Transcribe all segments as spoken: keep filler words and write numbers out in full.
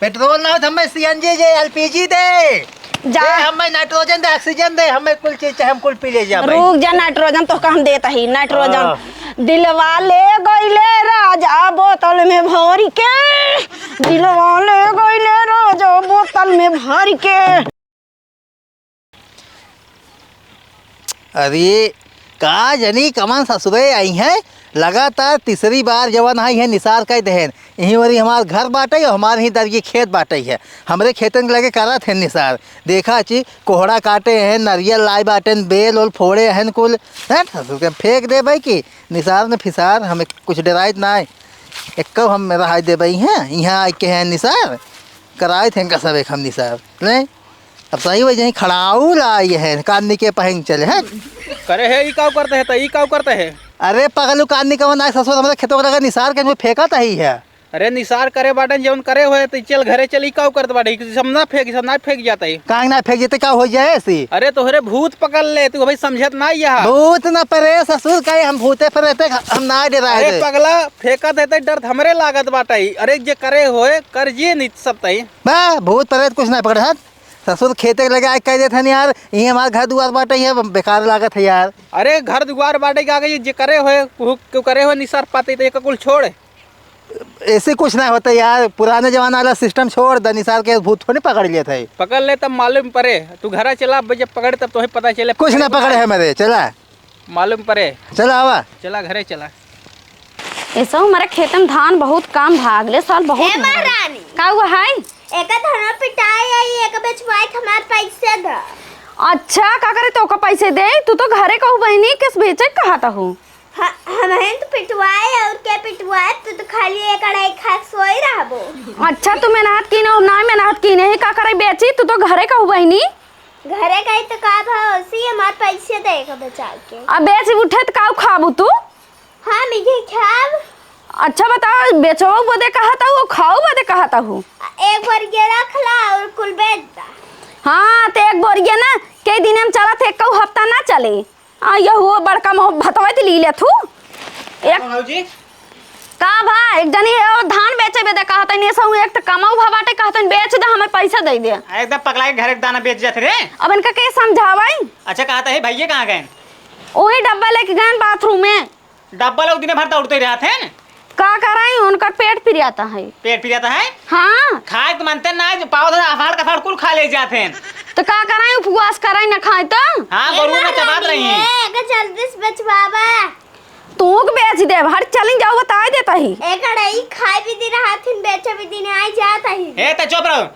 पेट्रोल ना हो तो हमें सी एन जी दे, एल पी जी दे। जा। दे, हमें नाइट्रोजन दे, ऑक्सीजन दे, हमें कुल चीज चाहे, हम कुल पी ले जा भाई। रुक जा, नाइट्रोजन तोहका हम देत ही, नाइट्रोजन। हाँ। दिलवा ले गइले राजा बोतल में भर के, दिलवा ले गइले राजा बोतल में भर के। अरे, का जनी कमन ससुरे आई हैं, लगातार तीसरी बार जवन आई हैं निसार कइ देहेन। इहीं ओरी हमार घर बाटइ अउर हमार ही दरिये खेत बाटइ है। हमरे खेतन के लगे करत हैं निसार। देखा ची, कोहड़ा काटे हैं, नरियल लाए बाटेन, बेल ओल फोड़े हैं कुल। हैं, ससुर के फेंक देबइ कि निसार न फिसार, हमें कुछ डेराइत नाहीं। एक्कउ हम रहाई देबइ हैं, इहाँ आइके हैं निसार, कराइत हैं का सब एक हम निसार। ले, अब सही होइ जाई, खड़ाऊ लाई है, कान निके पहिन चले हैं। करे है, ई काउ करते है, त ई काउ करते है? अरे पगलू, कान निकवन आए ससुर, हमरे खेतवा के लगे निसार के मुँह फेंकत ही है। अरे निसार करे बाटन, जउन करे होए, त चल घरे चल, ई काउ करत बाटे, ई सब ना फेंक, ई सब ना फेंक जाता है। काहे ना फेंक जेते, का होइ जाए ऐसी? अरे तोहरे भूत पकड़ ले, तू अभी समझत ना यह। भूत न परे ससुर, काहे हम भूते परे ते, हम ना डेराए अरे दे। पगला, फेंकत है त डर हमरे लागत बाटे। अरे जे करे होए, कर जिए नहीं सब तई। बा, भूत परे कुछ ना पकड़े हत। ससुर खेते के लगे आए कह देत हन यार, इहीं हमार घर दुआर बाटे, ये बेकार लागत है यार। अरे घर दुआर बाटे का, ये जे करे होए, उ केहू करे होए निसार पाती, त एका कुल छोड़। ऐसे कुछ ना होता यार, पुराने जमाना वाला सिस्टम छोड़ द, निसार के भूत थोड़ी पकड़ लेत है। पकड़ ले तब मालूम पड़े, तू घरा चला, अब जब पकड़े तब तोहे पता चले। कुछ ना पकड़े है मेरे, चला। मालूम पड़े। चला आवा। चला घरे चला। ऐसा हमारे खेत में धान बहुत कम भा, अगले साल बहुत ए भा। महारानी। का हुआ है? एक धनवा पिटाए आई, एक बेचवाए के हमार पैसे द। अच्छा, का करे तोका पैसे दे? तू तो घरे कहू बहिनी, किस बेचे कहत हूँ? ह-, हमहिन तो पिटवाए, और के पिटवाए? तू तो खाली एक अढ़ाई खा के सोई रहबो। अच्छा, तू मेहनत कीने, हम ना मेहनत कीने ही, का करे बेची? तू तो घरे कहू बहिनी। घरे गई तो का भाव सी हमार पैसे देगा बचा के। अब बेच उठे तो का खाबू तू? हम ये खाब। अच्छा बताओ, बेचो बदे कहत हूँ, खाओ बदे कहत हूँ? एक बोरिया रख ला और कुल बेच दा। हाँ, तो एक बोरिया ना, कई दिन हम चलत है, एक हफ्ता ना चले। आ, ये हुआ बड़का मोह भतवा त ली ले तू। एक भौजी। का भा, एक जनी है, वो धान बेचे बदे कहत है, नहीं सौ एक त कमाऊ भा बाटे, कहत है, बेच दे, हमें पैसा दे दे। एकदम पगला के घर के दाना बेच जात रे। अब इनका के समझावाई? अच्छा, कहत है, भैया कहाँ गए? वही डब्बा लेके गए बाथरूम में। डब्बा लोग दिन भर दौड़ते रहत हैं। का कराई, उनका पेट पिरियाता है। पेट पिरियाता है? हाँ। खाए तो मानते ना, जो पावत है, अफाड़ कफाड़ कुल खा ले जात हैं। तो का कराई, उपवास कराई ना खाए तो? हाँ, ए गोरू में महारानी, चबात रही हैं। ए, एके जल्दी से बेचवावा। तू के बेच देब, हट चलिन जाओ, बताए देता ही। एक अड़ई खाए भी दिन हाथिन, बेचे भी दिन आई जात ही। ए, त चुप रहो।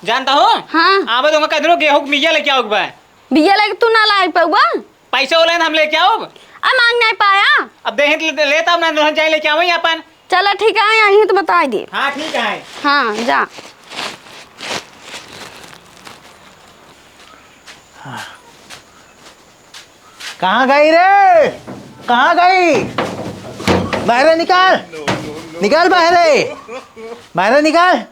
जानता हूँ? हाँ। आवे तो उनका कह दो, गेहूँ के बिया लेके आओ एक बार। बिया लेके तू ना लाई पाउबा? पैसे वाले हम लेके आओ। आ, मांग नहीं पाया। अब देहे तो ले-, लेता हूँ ना, चाहे लेके आओ ही अपन। चला ठीक है, यहीं तो बताई दे। हाँ, ठीक है। हाँ, जा। कहाँ गई रे? कहाँ गई? बाहरे निकाल, निकाल बाहरे, बाहरे निकाल।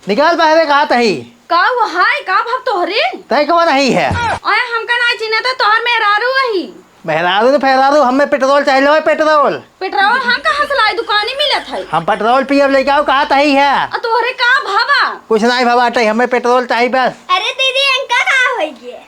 निकाल बाहरे, कहा तही। का वो हाय, का भा तोहरे? तय कौन ही है? अरे हमका ना चिन्हत है, तोहर मेहरारू वही। मेहरारू न फेहरारू, हमें पेट्रोल चाहिए, पेट्रोल। पेट्रोल हम कहाँ से लाई? दुकानी मिलत है। हम पेट्रोल पियब, लेके आओ, कहा तही है। आ तोहरे का भवा? कुछ नहीं भवा, तही हमें पेट्रोल चाहिए बस। अरे दीदी, इनका का होई गया?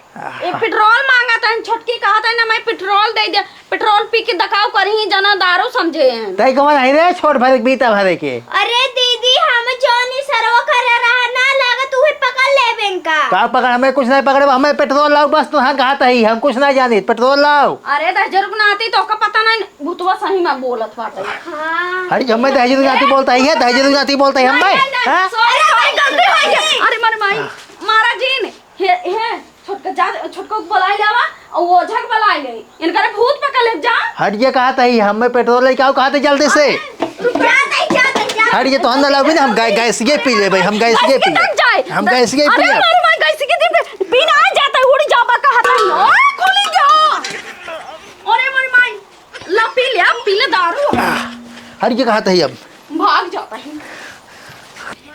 ए, पेट्रोल मांगत हन, छोटकी कहत हन, "हमें पेट्रोल दे दे।" पेट्रोल पी के दकाव करही, जना दारू समझे हैं। तई कवन है रे, छोट भरे के, बीता भरे के? अरे दीदी, हम जौन इशारा करे रहा ना, लागत उहे पकड़ लेबे इनका। का पकड़? हमें कुछ नहीं पकड़े, हमें पेट्रोल लाओ बस, तो हाँ कहत ही, हम कुछ नहीं जानी, पेट्रोल लाओ। अरे दहिजरू के नाती, तोका पता नहीं, भूतवा सही में बोलत बाटे। हाँ। अरे हमें दहिजरू के नाती बोलता ही है, दहिजरू के नाती बोलता ही हम नहीं, नहीं, नहीं, हाँ? Sorry, sorry, गलती हो गया। अरे मर माई, मारा जीन। हे, हे, छोटका जा, छोटका के बुलाई लावा, और वो ओझा के बुलाई ले। इनकरे भूत पकड़ ले, जा। हट ये कहत ही, हमें पेट्रोल लेके आओ कहत ही जल्दी से। अरे, रुक जा, जा, जा, जा। हट ये तो हम ना लाओ भी ना, हम गै-, गैस ये पी लेबे, हम गैस ये पी लेबे। हम गैस ये पी लेबे। अरे, अरे, मैं गैस के दिन पीना आ जाता है, उड़ जाबा कहत ही। ओ, खुली गया। अरे, मोर माई, ला पी ले, पी ले दारू। हट ये कहत ही अब। भाग जाता है।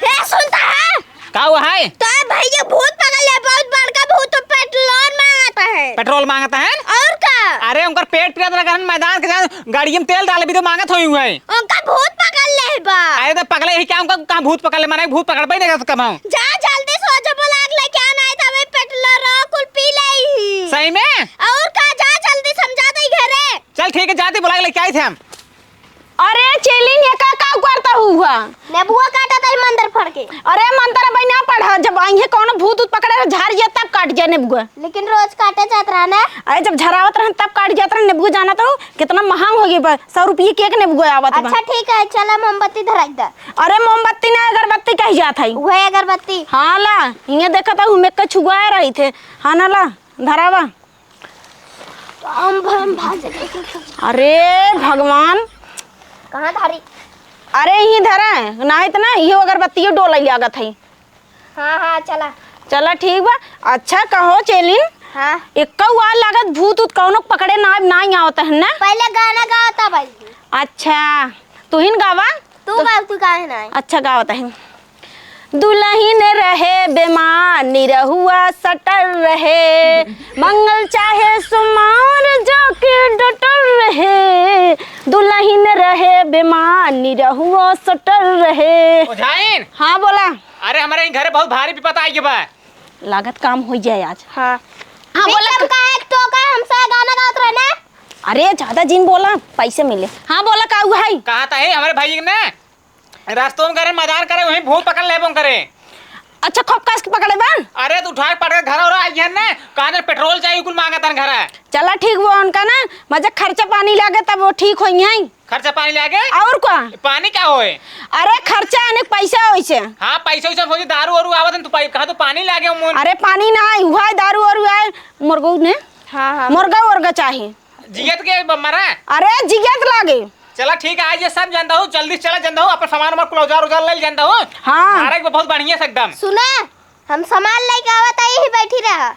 हे, सुनता है? का हुआ है? तो भैया भूत पकड़ ले, बहुत बड़का भूत, तो पेट्रोल मांगता है। पेट्रोल मांगता है? और का? अरे, उनकर पेट पिरात रहा, मैदान के साथ गाड़ी में तेल डाले भी तो मांगत होई हुए। उनका भूत पकड़ ले। बा। अरे तो पगले ही क्या, हमका कहाँ भूत पकड़ ले? मने भूत पकड़बे नहीं कर सकता हम। जा जल्दी से ओझा बुला के लेके आना है, तबे पेट लो रो कुल पी ले ही। सही में? और का, जा जल्दी समझा दे घरे। चल ठीक है, जाते बुला के लेके आए थे हम। अरे चेलिन, ये का, का करता हुआ? नेबुआ काटा था मंदिर फड़ के। अरे मंदिर अबे ना पढ़ा, जब आई है कौनो भूत उत पकड़े झाड़ जाए तब काट जाए नेबुआ। लेकिन रोज काटे जात रहा ना। अरे जब झरावत रहन तब काट जात रहन नेबुआ, जाना तो कितना महंग हो गई बा, सौ रुपये के एक नेबुआ आवत बा। अच्छा ठीक है, चला मोमबत्ती धराई दा। अरे मोमबत्ती ना, अगरबत्ती कही जात है। वह अगरबत्ती। हाँ ला, इहे देखत हूँ, मैं कछुआ रही थे। हाँ ना ला, धरावा। हम, हम भाग जाते। अरे भगवान। कहाँ धरी? अरे इही धरा है, नाहीं त ना इहो अगरबत्तियो डोले लागत है। हाँ, हाँ, चला। चला ठीक बा। अच्छा कहो चेलिन, हाँ। एक्का वार लागत भूत उत कौनो पकड़े ना, नाहीं आवत है ना? पहले गाना गाओ तब आई। अच्छा, तुहिन गावा। तू तो गाओ, तू काहे ना आई? अच्छा गावत है। दुलहिन रहे बेमार, निरहुआ सटर रहे, मंगल चाहे सोमार जाके डटल रहे। दुलहिन रहे बेमार, निरहुआ सटर रहे। ओझाइन! हाँ, बोला। अरे, हमरे ई घरे बहुत भारी विपत आइ गए बा। लागत काम होइ जाए आज। हाँ। हाँ, बोला। बीच में काहे टोका हमसे गाना गावत रहे ना? अरे, ज्यादा जिन बोला, पैसे मिले। हाँ, बोला, का हुआ है? कहा था, हे, हमरे भाई ने रास्तों में करे, मजाल करे, वहीं भूत पकड़ लेबो करे। अच्छा, खूब कस के पकड़े बा? अरे, तू उठा के पटक के घर और आई है ना, कहा ने पेट्रोल चाहिए, कुल मांगा तन घर है। चला ठीक बा, उनका ना मजा खर्चा पानी लागे तब वो ठीक होई हैं। खर्चा पानी लागे? और का? पानी का होए? अरे, खर्चा यानी पैसा होइसे। हाँ, पैसा वैसा होई, दारू वारू आवत है, तू पाई, कहा तो पानी लागे मुन। अरे, पानी ना आई, हुआ है दारू वारू आए, मुर्गो ने? हाँ, हाँ। मुर्गा उर्गा चाही। जियत के ब-, मरा? अरे, जियत लागे। चला ठीक है, आज ये सब जानता हूँ, जल्दी से चला जानता हूँ, अपन सामान वामान कुल औजार उजार ले जानता हूँ। हाँ। भारत में बहुत बढ़िया से एकदम। सुना, हम सामान लेके आवत आई ही, बैठी रहा।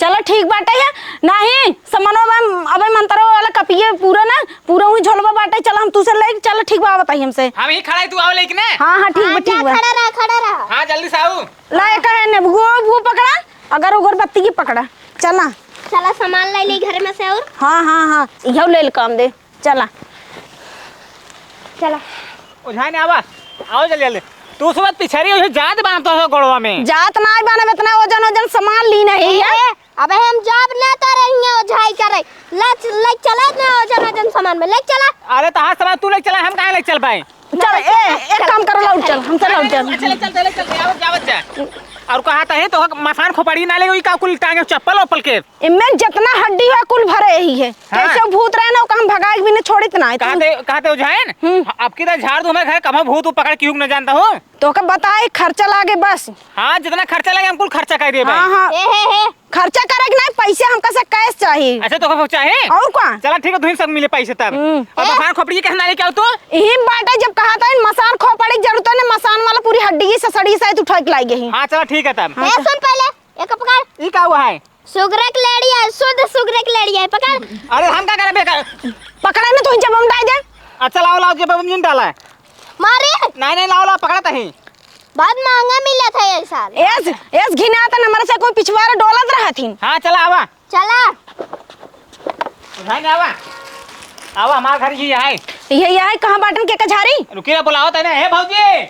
चला ठीक बाटे है, नहीं सामानो अबे, अबे मंतरो वाला कपिए पूरा ना, पूरा वही झोलवा बाटे, चला हम तुसे ले, चला ठीक बा, आवत आई हमसे। हम ही खड़ा है, तू आओ लेके ना। हाँ, हाँ, ठीक हाँ, बा, ठीक जा, बा। खड़ा रहा, खड़ा रहा। हाँ, जल्दी से आओ। ला, एक है नेबुओ, वो पकड़ा, अगर अगरबत्ती की पकड़ा, चला। चला, सामान ले ले घर में से और। हाँ, हाँ, हाँ, इहो ले ले काम दे। चला। चला। ओझाइन आवा, आओ जल्दी जल्दी। तू सुबह पिछड़ी उसे जात बांधत हो गोड़वा में। जात नाहीं बानब, इतना ओजन ओजन सामान ली नहीं है। ए, अबे हम जाब ना तो रही है ओझाई करे। ले च-, ले चला ना ओजन ओजन सामान में, ले चला। अरे तो हाथ सामान तू ले चला, हम काहे ले चल पाए? चल, ए, एक काम करो, लौट चल, हमसे लौट चल। अच्छा, ले चल, ले चल, ले आवत, आवत जा। और कहा था, हे, तो मसान खोपड़ी ना ले, ई का कुल टांगे चप्पल ओप्पल के? इनमें जितना हड्डी है, कुल भरे ही है। हाँ। कैसे भूत रहे ना, ओका हम भगाए के भी नहीं छोड़ित ना है। कहा थे, कहा थे ओझाइन? हम्म। अब की तो झाड़ दो हमारे घर, कब भूत पकड़ के न जानता हो। तो का बताए, खर्चा लागे बस। हाँ, जितना खर्चा लगे, हम कुल खर्चा कर देबे। हाँ, हाँ। हे, हे, हे। खर्चा करे के नहीं, पैसे हमका से कैश चाहिए। अच्छा, तो का चाहे? और का? चला, ठीक है, तुहिन सब मिले पैसे तब। हम्म। और ए? मसान खोपड़ी के कहना ले क्या हो तू? यही बात है, जब कहा था इन मसान खोपड़ी के जरूरत है ना, मसान वाला पूरी हड्डी की ससड़ी से उठा के लाई गई। हाँ, चला, ठीक है तब। हाँ, ए, तो सुन पहले, एक पकड़। ई का हुआ है? सुगरे के लेड़ी है, शुद्ध सुगरे के लेड़ी है, पकड़। अरे, हम का करबे का? पकड़े ना, तुहिन जब हम डाल दे। अच्छा, लाओ, लाओ, जब हम डाला है। मारे। नहीं, नहीं, लाओ, लाओ, पकड़ा तही। बहुत महंगा मिला था ये साल। एस, एस घिना था, हमारे से कोई पिछवाड़ा डोलत रहा थी। हाँ, चला, आवा। चला। उठाई ना, आवा। आवा, हमार घर ही है। ये, ये है, कहाँ बाटन के कझारी? रुकी ना, बुलाओ तने। हे भौजी,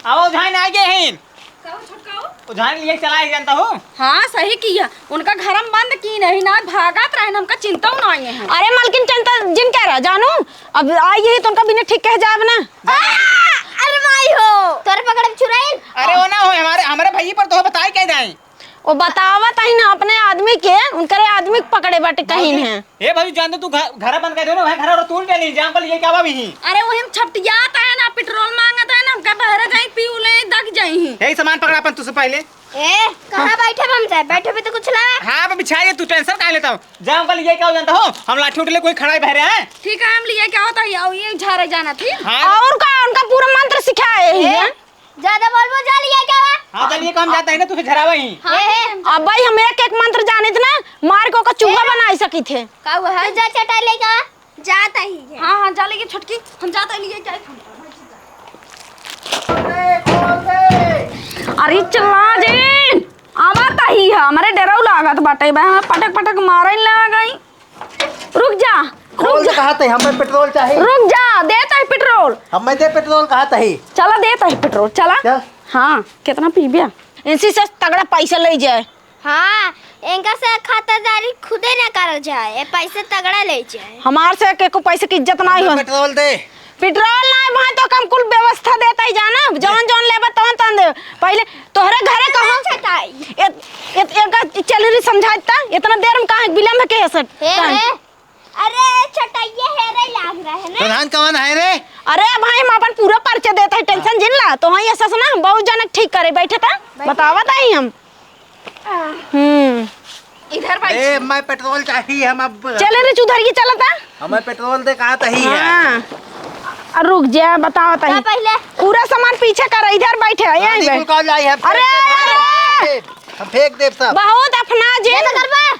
आवा, उठाई ना, आ गए हैं। का हो छोटका हो? उधार लिए चला है, जानता हो? हाँ, सही किया। उनका घर हम बंद की नहीं ना, भागत रहे ना, हमका चिंता ना आई है। अरे मलकिन, चिंता जिन क्या रहा, जानू? अब आई यही तो उनका बिना ठीक कह जाब ना। आ, अरे माई हो, तोरे पकड़े चुड़ैल। अरे वो ना हो, हमारे, हमारे भाई पर तो बताए क्या जाए? वो बतावत ही ना अपने आदमी के, उनकरे आदमी के पकड़े बाटे कहीं भौजी, है। हे भाभी, जान दे, तू घर, घर बंद कर दे ना, वहाँ घर और तोड़ दे नहीं, जाम पर ये क्या भाभी ही? अरे, वही हम छपटियात है ना, पेट्रोल मांगत है ना, हमका बहरे जाई, पी ले, दग जाई ही। यही सामान पकड़ा अपन तुझसे पहले। ए, कहाँ बैठे हम जाए? बैठे भी तो कुछ ना है। हाँ, अब बिछा ये, तू टेंशन काहे लेता हो? जाम पर ये क्या हो जानता हो? हम लाठी उठले कोई खड़ा ही बहरे हैं। ठीक है, हम लिए क्या होता है, आओ, ये झारे जाना थी। हाँ। और का, उनका पूरा मंत्र सिखाए ही ए, है। ज्यादा बोलबो, जा लिया क्या हुआ? हाँ, चलिए, काम जाता है ना, तुझे झरावा ही। हाँ, ए, ए। अब भाई, हम एक, एक मंत्र जानित ना, मार के ओकर चूहा ए। बनाई सकित है। का हुआ है? तू जा चटाई लेके आ। जाता ही है। हाँ, हाँ, जा लेके छोटकी, हम जाता ही लिए क्या है? अरे चला जी, आवत ही है, हमारे डराव लागत बाटे बा, पटक पटक मारे लग गई। रुक जा, रुक खोल दे, जा। कहा थे, हमें पेट्रोल चाही। रुक जा, देत है पेट्रोल। हम मैं दे पेट्रोल कहा तही। चला देत ही पेट्रोल, चला। चल। हाँ, कितना पीबे? इनसे से तगड़ा पैसा ले जाए। हाँ, इनका से खातिरदारी खुदे ना करल जाए, ये पैसे तगड़ा ले जाए। हमार से के को पैसे की इज्जत ना हो। पेट्रोल दे। पेट्रोल ना है भाई, तो हम कुल व्यवस्था देता ही जाना, जौन जौन लेबा तौन तौन दे। पहले तोहरे घरे कहाँ? चटाई। इत-, इत-, इनका चल रही समझाता, इतना देर में कहाँ विलम्ब के है सर? हे, हे। अरे, चटैया हेरे लाग रहा है ना? प्रधान कौन है रे? अरे भाई, हम अपन पूरा परिचय देता ही, टेंशन जिन ला। तो हाँ, ये सस ना, हम बहुत जनक ठीक करे बैठे था, बैठे। बतावत ही हम। हाँ। हम्म। इधर बैठ। ए, मैं पेट्रोल चाहिए, हम अब चले रे, चुधर की चलता। हमें पेट्रोल दे, कहा तही है। हाँ। अरे रुक जा, बतावत ही। पहले। पूरा सामान पीछे कर, इधर बैठे, यहीं गाड़ी बैठ। को कॉल आई है, अरे, फेंक दे, अरे। हम फेंक देब सब। बहुत अफना जे। ये तो करबा।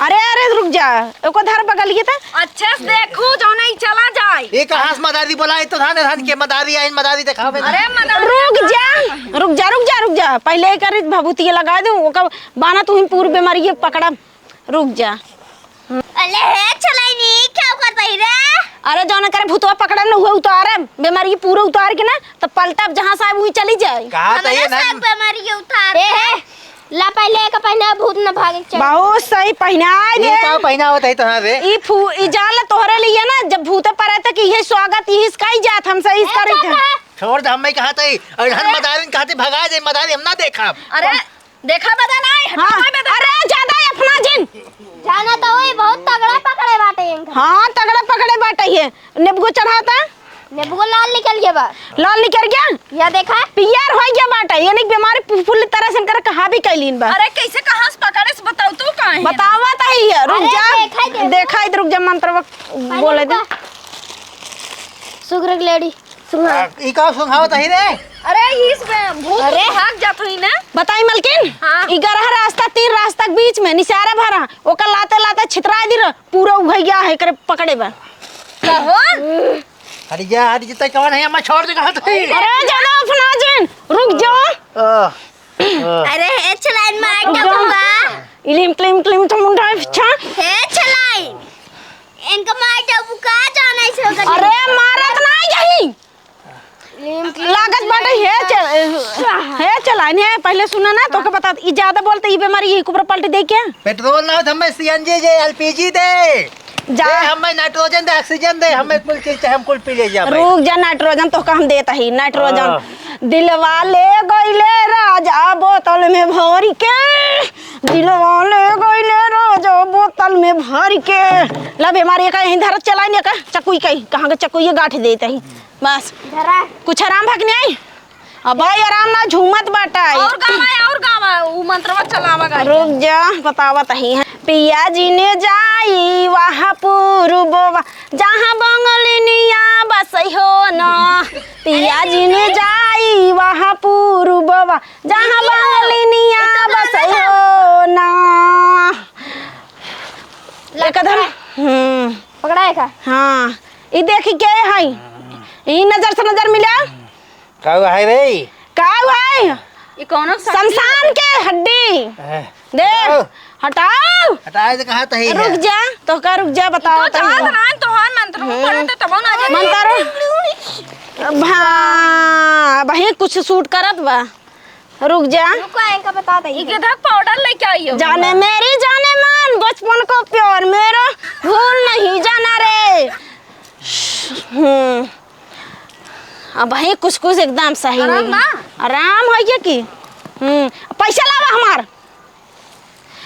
अरे, अरे, रुक जा, ओको धर बगलिए त। अच्छे से देखू, जौन ई चला जाए। ई कहाँ से मदारी बोलाई? तो धाने धान के मदारी आइन, मदारी देखावे। अरे, मदारी रुक जा, रुक जा, रुक जा, रुक जा। पहले एकर भभूतिया लगा दू, ओकर बाना तू ही पूरी बीमारी ये पकड़ा। रुक जा। अरे, हे चलाइनी, क्या कर दही रे? अरे, जौन करे भूतवा पकड़े न हुए उतारे, बीमारी पूरा उतार के ना, तो पलटा जहाँ साहब वहीं चली जाए। कहा तो हमरे ये ना। साहब बीमारी उतार। ए, हे, ला पहले एक पहना, भूत न भागे के चाही। बहुत सही पहनाए दे। ये का पहनावत है तोहार रे? ई फू-, ई जाल तोहरे लिए ना, जब भूत परे त कि ये स्वागत यही इसका ही जात, हमसे इस ए, करी चुप थे। रह। छोड़ दे, हम मैं कहा तही, और हम अरे। मदारिन कहा तही भगा दे, मदारी हम ना देखब। अरे, देखा बदा ना, हटा हाँ। कोई बदा। अरे, ज्यादा अपना जिन। जाना तो वही बहुत तगड़ा पकड़े बाटे इनका। हाँ, तगड़ा पकड़े बाटे ये। नेबुगो चढ़ाता? नेबुगो लाल निकल गया बा। लाल निकल गया? या देखा? पियर हो गया बाटे। यानी कि बीमारी पु-, फुल तरह से इनकर कहा भी कैलीन बा। अरे कैसे कहाँ से पकड़े से बताओ तू काहे? बतावा तो ही है, रुक अरे जा। देखा दे। देखा इधर रुक जा, मंत्र पहले बोले दे। रुका। सुग्रग लेडी, सुंघा। आ, ई का सुंघावत ही रे? अरे इस में भूत अरे। भाग जात हुई ना। बताई मलकिन, हाँ। ई गरह रास्ता तीन रास्ता के बीच में निशारा भरा, ओकर लाते लाते छितरा दी रह, पूरा उघै गया है, एकरे पकड़े बा। कहो? हट जा, हट जा, तै कौन है? हमें छोड़ दे, कहा तू? अरे, ज्यादा अफना जिन, रुक जाओ। आ, आ। अरे, हे चलाइन मार रुक जाओ। डालूंगा। इलिम क्लिम क्लिम तो मुंडा अच्छा। हे चलाइन, इनका मार डालू का जाना इसे अगर अरे, मारत ना यही। लागत बाटे, हे चल, हे चलाइन, हे पहले सुना ना, तोके बता, ई ज्यादा बोलते, ई बीमारी, ई कुबरा पलटी दे क्या? पेट्रोल ना हो, तो हमें सीएनजी जे, एलपीजी दे। जा। दे, हमें नाइट्रोजन दे, ऑक्सीजन दे, हमें कुल चीज चाहे, हम कुल पी ले जा भाई। रुक जा, नाइट्रोजन तोहका हम देत ही, नाइट्रोजन। हाँ। दिलवा ले गइले राजा बोतल में भर के, दिलवा ले गइले राजा बोतल में भर के। ला बीमारी का यहीं धरत चलाइन का, चकुई कहीं, कहाँ के चकुई गांठ देत ही। बस। धरा। कुछ आराम भा कि नाहीं? अब भाई आराम ना, झूमत बाटा है। और गावा है, और गावा है, ऊ मंत्रवा चलावा गा। रुक जा, बतावत ही है। पिया जी ने जाई वहाँ पूर्ववा, जहाँ बंगलिनिया बसई हो ना। पिया जी ने जाई वहाँ पूर्ववा, जहाँ बंगलिनिया बसई हो ना। एक अधर, हम्म। पकड़ा है का? हाँ, ई देखी के है? ई नजर से नजर मिला? का हुआ है रे? का हुआ है? ई कौनो शक्ति शमशान है? के हड्डी। हैं। दे, हटाओ। हटाओ। हटाए तो कहा तही रुक है। जा, तो का रुक जा, बताओ ई तो तही। चाहत ना, तोहार मंत्र हूँ, हम्म। पढ़े तो तबो ना जाने। मंत्र। भा-, भाई कुछ सूट करत बा। रुक जा। रुको, इनका बता दे। ई गेधा पाउडर लेके आई हो। जाने मेरी जाने मन, बचपन को प्यार मेरा भूल नहीं जाना रे। हम्म। अब है कुछ कुछ एकदम सही आराम नहीं। बा? आराम है ये की? हम्म। पैसा लावा हमार।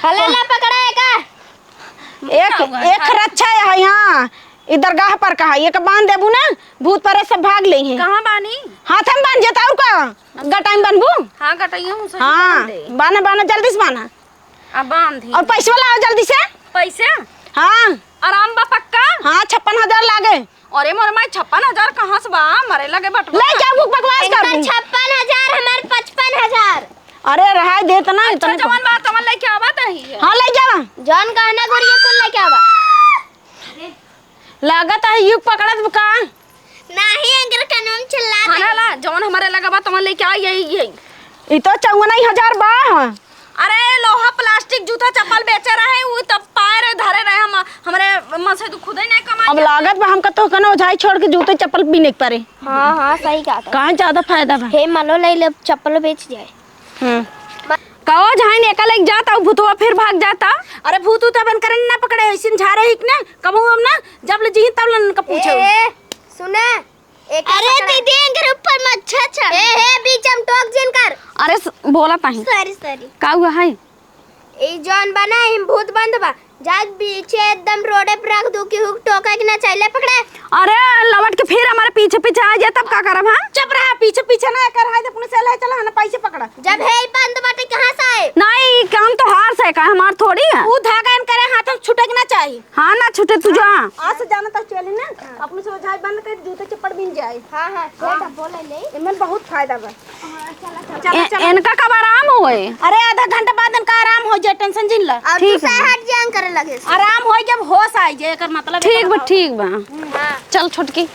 हला ला पकड़ा है का? एक, का हुआ? एक रक्षा है यहाँ। ई दरगाह पर कहा, एक बांध देबू ना, भूत परेत सब भाग लेइहैं। कहाँ बानी? हाथ में बांध जेता, और का? गटाई में बांधबू? हाँ, गटाइयों में सही हाँ, बांध दे। बान्हा, बान्हा, जल्दी से बान्हा। अब बांधी। और पैसवा लावा जल्दी से। पैसे? हाँ। आराम बा पक्का? हाँ, छप्पन हजार लागे। अरे मोर माई, छप्पन हजार कहाँ से बा? मरे लगे बटवा। ले जाओ, भूख बकवास कर इनका दू। छप्पन हजार, हमार पचपन हजार। अरे रहाई दे इतना, अच्छा, इतने को। जवन बा, तवन लेके आवा तही है। हाँ, ले जावा। जौन गहना गुड़िया कुल लेके आवा। लागत है युग पकड़त बा का? नाही, एकर कानून चिल्ला हाँ, दे। ना, ला, जवन हमारे लगा बा, तवन लेके आ, यही, यही। ई तो चौवन ही हजार बा। अरे, लोहा प्लास्टिक जूता चप्पल बेचे रहे, उ तब पाए रहे, धरे रहे, हम, हमरे मन से तू खुदे नहीं कमा अब लिया। लागत बा हमका तो कनो ओझाई छोड़ के जूते चप्पल बीने के परे। हाँ, हाँ, सही कहा था। कहाँ ज्यादा फायदा बा? हे, मलो ले ले, चप्पल बेच जाए। हम्म। कहो झाइन एका लग जाता, भूतवा फिर भाग जाता। अरे, भूत उत अपन करन ना पकड़े, ऐसिन झारे हिक ना, कबहू हम ना, जब ले जीही तब ले उनका पूछो। ए, ए, सुने, एक अरे पकड़ा। दीदी, एकर ऊपर मच्छर चढ़। ए, हे, बीच हम टोक जिन कर। अरे, स-, बोला ताही। सॉरी, सॉरी। का हुआ है? ई जौन बना, हम भूत बंद बा। जा पीछे एकदम रोडे पे रख दू, केहू के टोके के ना चाही, ले पकड़े। अरे, लवट के फिर हमारे पीछे पीछे आ जाए, तब का करब हम? चुप रहा, पीछे पीछे ना कर, हाय, अपने से ले चला, ना पैसे पकड़ा। जब है ही बंद बाटे, कहाँ से आए? नहीं, काम तो हार से का, हमार थोड़ी है। ऊ धागा इनकरे हाथ में छूटे के ना चाही। हाँ, ना छूटे, तू जा। आज से जाना तक चली ना, अपने से झाई बंद कर, जूते चप्पल बिन जाए। हाँ, हाँ, हाँ। बोले ले। इनमें बहुत फायदा बा। चला, ए-, चला। इनका कब आराम होए? अरे, आधा घंटा बाद इनका आराम हो जाए, टेंशन जिन ला। और ठीक तू है। हट जान करे लगे से। आराम हो जब होश आई जाए, एकर मतलब ठीक बा, ठीक बा। हाँ। चल छोटकी।